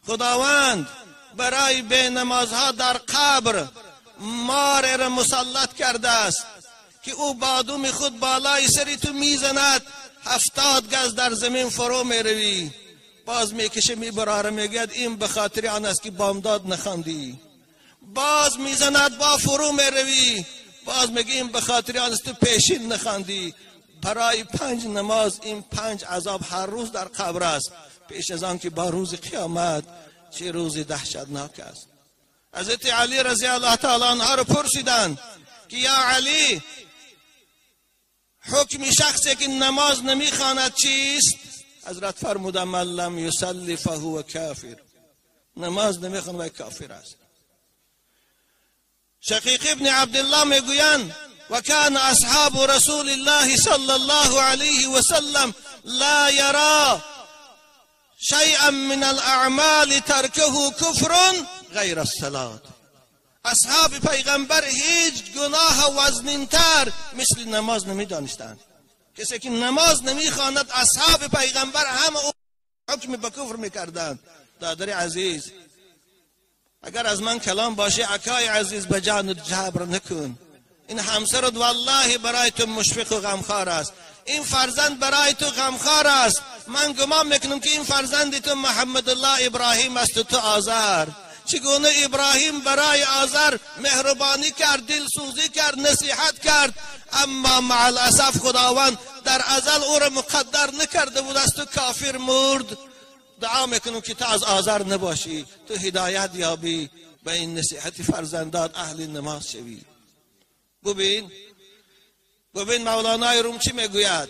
خداوند برای بی نمازها در قبر مار را مسلط کرده است که او بادوم خود بالای سری تو میزند، 70 گز در زمین فرو میروی، باز میکشه میبراره، میگوید این به خاطر آن است که بامداد نخواندی. باز میزند، با فرو میروی، باز میگه این به خاطر آن است تو پیشین نخواندی. برای 5 نماز این 5 عذاب هر روز در قبر است، پیش از آن که با روز قیامت چه روز دهشتناک است. حضرت علی رضی الله تعالی عنه را پرسیدند که یا علی، حکم شخصی که نماز نمیخواند چیست؟ حضرت فرمودند من لم یصلی فهو کافر، نماز نمیخواند و کافر است. شقیق ابن عبدالله میگویند وكان أصحاب رسول الله صلى الله عليه وسلم لا يرى شيئا من الأعمال تركه كفر غير الصلاة. اصحاب پیغمبر هیچ گناه وزنینتر مثل نماز نمیدانستند. کسی که نماز نمیخواند اصحاب پیغمبر همه او حکم به کفر میکردند. دادر عزیز، اگر از من کلام باشه اکای عزیز به جان جبر نکن. این همسرت والله برای تو مشفق و غمخوار است، این فرزند برای تو غمخوار است. من گمان میکنم که این فرزند تو محمد الله ابراهیم است و تو آذر. چگونه ابراهیم برای آذر مهربانی کرد، دلسوزی کرد، نصیحت کرد، اما مع الاسف خداوند در ازل او را مقدر نکرده بود، از تو کافر مرد. دعا میکنم که تو از آذر نباشی، تو هدایت یابی، به این نصیحت فرزندات اهل نماز شوی. ببین مولانای روم چی میگوید؟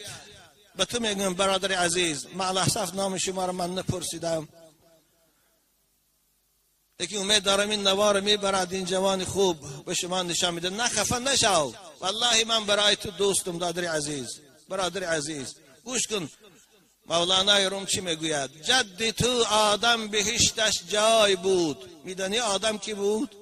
به تو میگم برادر عزیز، مع الاسف نام شما را من نپرسیدم، لیکن امید دارم این نوار میبرد، این جوان خوب به شما نشان میده. نه خفه نشو، والله من برای تو دوستم دادر عزیز، برادر عزیز گوش کن. مولانای روم چی میگوید؟ جد تو آدم بهشتش جای بود. میدانی آدم کی بود؟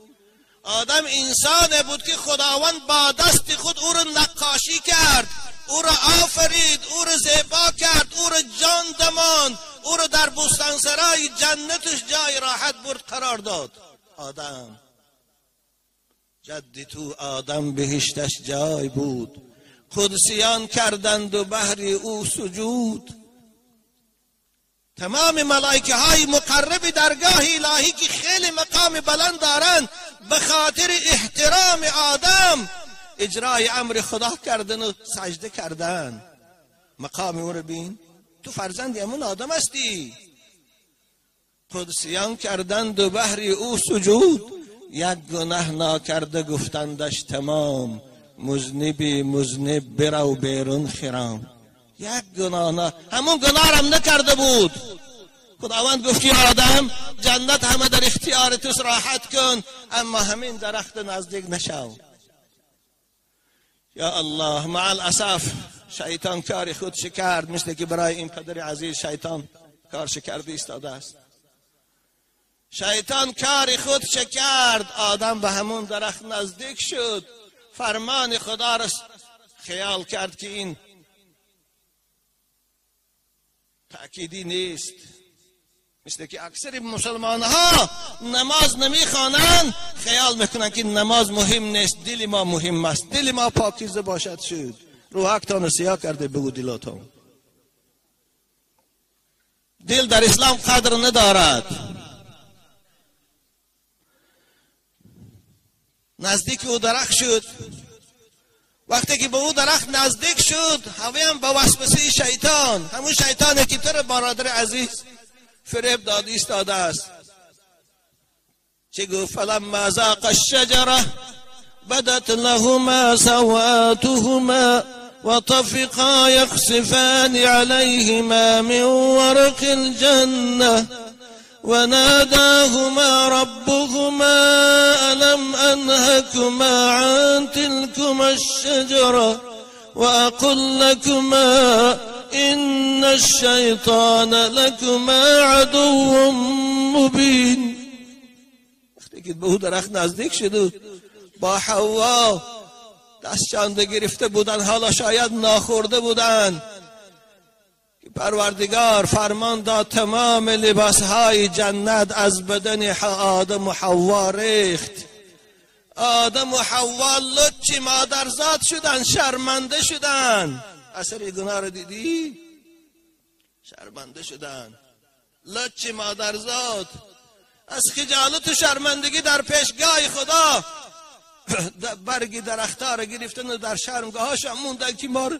آدم انسان بود که خداوند با دست خود او را نقاشی کرد، او را آفرید، او را زیبا کرد، او را جان دماند، او را در بستانسرای جنتش جای راحت برد قرار داد. آدم جد تو آدم بهشتش جای بود، قدسیان کردند و بهر او سجود. تمام ملائکه های مقرب درگاه الهی که خیلی مقام بلند دارند، به خاطر احترام آدم اجرای امر خدا کردن و سجده کردن. مقام او رو بین، تو فرزند همون آدم هستی. قدسیان کردند و بهر او سجود، یک گناه ناکرده گفتندش تمام، مذنبی مذنب برو بیرون خرام. یک گناه نه، همون گناه هم نکرده بود. خداوند گفت که آدم جنت همه در اختیار توست، راحت کن، اما همین درخت نزدیک نشو. یا الله، مع الاسف شیطان کار خود کرد، مثل که برای این پدر عزیز شیطان کار کرده ایستاده است. شیطان کار خود کرد، آدم به همون درخت نزدیک شد، فرمان خدا را خیال کرد که این تأکیدی نیست. مثل که اکثر مسلمان ها نماز نمیخوانند، خیال میکنند که نماز مهم نیست، دل ما مهم است، دل ما پاکیزه باشد شد. روحکتان سیاه کرده بگو دلاتان. دل در اسلام قدر ندارد. نزدیک او درخت شد. وقتی که به او درخت نزدیک شد، هم با وسوسه شیطان، همون شیطانی که تو را برادر عزیز فریب داد ایستاده است، چه گفت؟ فلما ذاق الشجره بدت لهما سوآتهما وطفقا يخصفان عليهما من ورق الجنة وناداهما ربهما ألم أنهكما عن تلكما الشجرة وأقل لكما إن الشيطان لكما عدو مبين. وقتی که به او درخت نزدیک شد، با حوا دست چانده گرفته بودن، حالا شاید ناخورده بودن، که پروردگار فرمان داد تمام لباسهای جنت از بدن آدم و حوا ریخت. آدم و حوا لچ مادرزاد شدن، شرمنده شدن. اثر گناه رو دیدی؟ شرمنده شدن، لچ مادرزاد از خجالت و شرمندگی در پیشگاه خدا برگ درختها رو گرفتن و در شرمگاهاش هم موندن که ما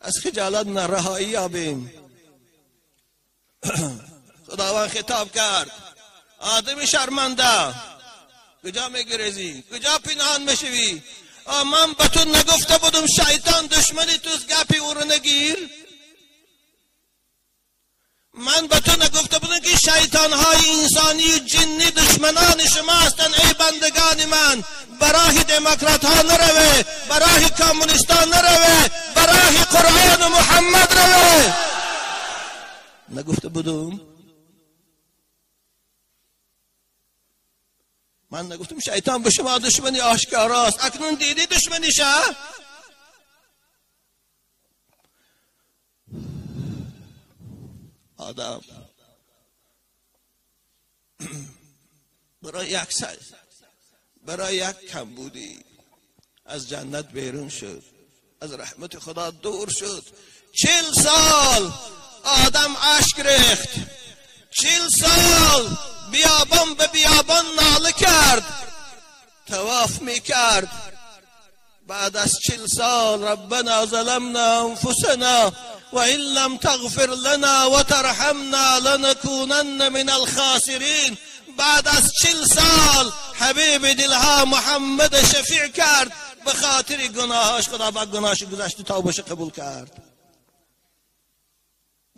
از خجالت نرهایی یابیم. خداوند خطاب کرد آدم شرمنده، کجا میگریزی؟ کجا پنهان میشوی؟ من به تو نگفته بودم شیطان دشمنی توست، گپی او رو نگیر؟ من به تو نگفته بودم که شیطان های انسانی و جنی دشمنان شما هستند ای بندگان من؟ براه دموکرات ها نروه، براه کمونیست ها نروه، براه قرآن و محمد روه. نگفته بودم؟ من نگفتم شیطان به شما دشمنی آشکاراست؟ اکنون دیدی دشمنیشه؟ آدم برای یک سال، برای یک کمبودی از جنت بیرون شد، از رحمت خدا دور شد. 40 سال آدم اشک ریخت، 40 سال بیابان به بیابان ناله کرد، طواف میکرد. بعد از 40 سال ربنا ظلمنا انفسنا وإن لم تغفر لنا وترحمنا لنكونن من الخاسرین. بعد از 40 سال حبیب دلها محمد شفیع کرد، به خاطر گناهاش خدا با گناهش گذشت، توبهش قبول کرد.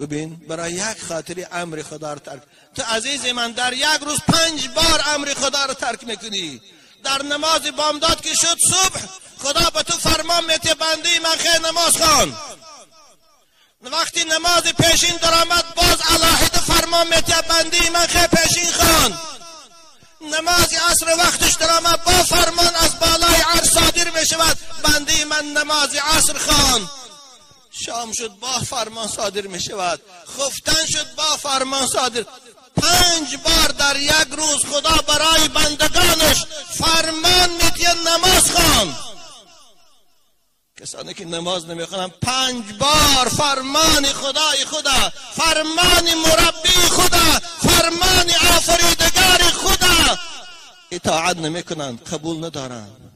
ببین برای یک خاطری امر خدا رو ترک. تو عزیز من در یک روز 5 بار امر خدا رو ترک میکنی. در نماز بامداد که شد صبح، خدا به تو فرمان میته بنده من خیر نماز خوان. وقتی نماز پیشین درآمد باز علاهده فرمان میته بنده من خیر پیشین خوان. نماز عصر وقتش درآمد با فرمان از بالای عرش صادر میشود بنده من نماز عصر خوان. شام شد با فرمان صادر میشود، خفتن شد با فرمان صادر. 5 بار در یک روز خدا برای بندگانش فرمان میده نماز خوان. کسانی که نماز نمیخوانند 5 بار فرمان خدای خدا، فرمان مربی خدا، فرمان آفریدگار خدا اطاعت نمیکنند، قبول ندارند.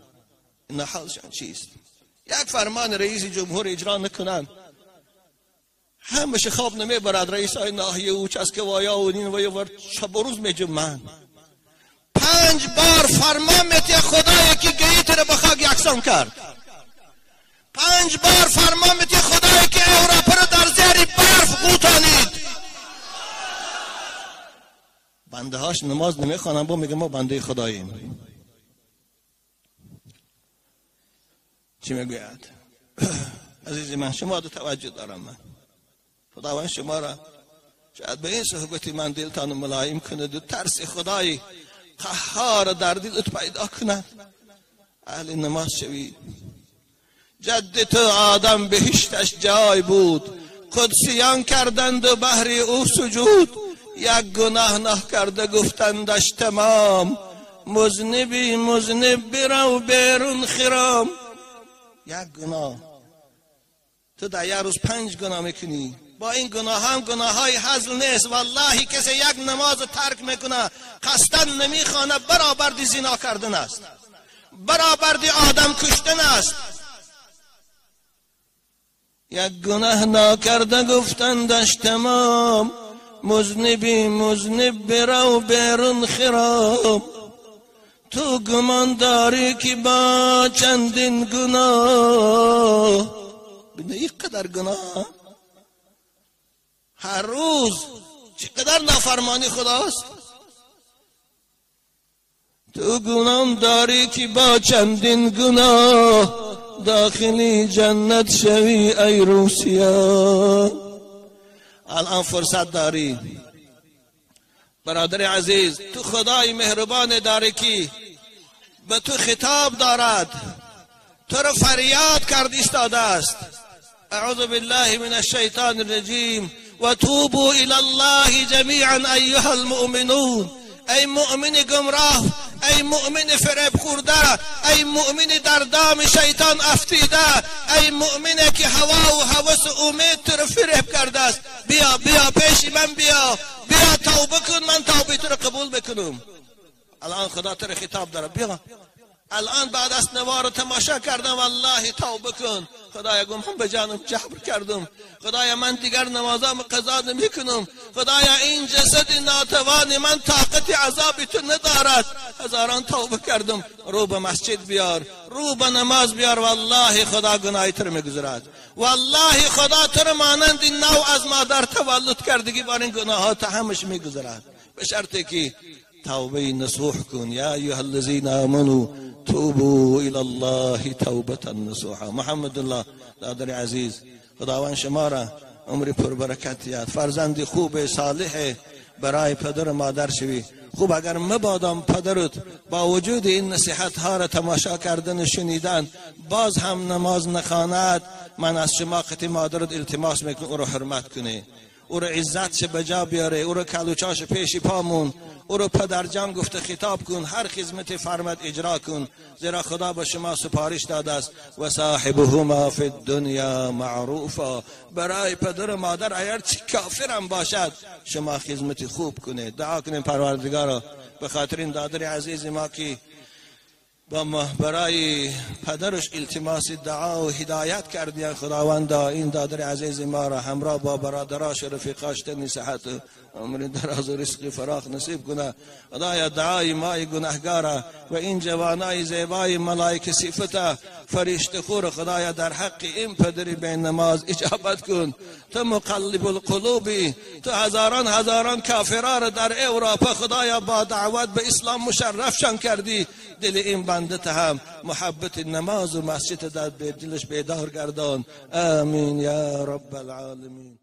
این حالشان چیست؟ یک فرمان رئیس جمهور اجرا نکنند، همش خواب نمیبرد. رئیس های ناحیه و چسکوایا و نین و ور شب و روز میجمند. 5 بار فرمان میده خدایی که گیت را به خاک یکسان کرد. 5 بار فرمان میده خدایی که اروپا را در زیر برف قوتانید. بنده هاش نماز نمیخوانند، با میگه ما بنده خداییم. چی میگوید؟ عزیز من شما رو توجه دارم. من خداوند شما را شاید به این صحبت من دلتان ملایم کند و ترس خدای قهار در دلت پیدا کند. اهل نماز شوید. جد تو آدم بهشتش جای بود، قدسیان کردند و بهر او سجود. یک گناه نکرده گفتندش تمام، مذنبی مذنب برو بیرون خرام. یک گناه تو در یک روز 5 گناه میکنی. با این گناه هم گناه های هزل نیست. والله کسی یک نماز ترک میکنه قصداً نمیخوانه، برابر زنا کردن است، برابر آدم کشتن است. یک گناه ناکرده گفتندش تمام، مذنبی مذنب برو بیرون خرام. تو گمان داری که با چندین گناه، ببین اینقدر گناه هر روز چقدر نافرمانی خداست. تو گمان داری که با چندین گناه داخلی جنت شوی ای روسیا. الان فرصت داری برادر عزیز، تو خدای مهربان داری که به تو خطاب دارد، تو رو فریاد کرد ایستاده است. اعوذ بالله من الشیطان الرجیم وتوبوا الى الله جمیعا ایها المؤمنون. ای مؤمن گمراه، ای مؤمن فریب خورده، ای مؤمن در دام شیطان افتیده، ای مؤمن که هوا و هوس و امید تو رو فریب کرده است، بیا بیا پیش من، بیا بیا توبه کن، من توبه تو رو قبول بکنم. الان خدا تو رو خطاب داره، بیا الان بعد از نوار تماشا کردم، والله توبه کن. خدایا گم هم به جانم جبر کردم، خدایا من دیگر نمازام قضا نمیکنم، خدایا این جسد ناتوان من طاقت عذاب تو ندارد، هزاران توبه کردم. رو به مسجد بیار، رو به نماز بیار، والله خدا گناه تو میگذرد. والله خدا تو رو مانند نو از مادر تولد کردگی بار این گناهات همش میگذرد، به شرطی که توبه نصوح کن. یا ایها الذین آمنوا توبوا الى الله توبة نصوحا. محمد الله دادر عزیز، خداوند شما را عمر پربرکت یاد، فرزند خوب صالح برای پدر و مادر شوی. خوب اگر مبادم پدرت با وجود این نصیحت ها را تماشا کردن و شنیدن باز هم نماز نخواند، من از شما قطعی مادرت التماس میکنم او را حرمت کنی، او را عزتش به جا بیاره، او را کلوچاش پیش پامون، او را پدرجان گفته خطاب کن، هر خدمت فرمد اجرا کن، زیرا خدا به شما سپارش داده است و صاحبهما فی الدنیا معروفا. برای پدر و مادر اگر چی کافرم باشد شما خدمت خوب کنید. دعا کنیم پروردگارا به خاطر این دادر عزیز ما که برای پدرش التماس دعا و هدایت کردین، خداوند این دادر عزیز ما را همراه با برادراش و رفیقاش تنی صحت عمر دراز و رزق فراخ نصیب کنه. خدایا دعای مای گناهگارا و این جوانای زیبای ملائکه صفت فرشته خور، خدایا در حق این پدری بین نماز اجابت کن. تو مقلب القلوبی، تو هزاران هزاران کافرا را در اروپا خدایا با دعوت به اسلام مشرفشان کردی، دل این بنده هم محبت نماز و مسجد در دلش بیدار گردان. آمین یا رب العالمین.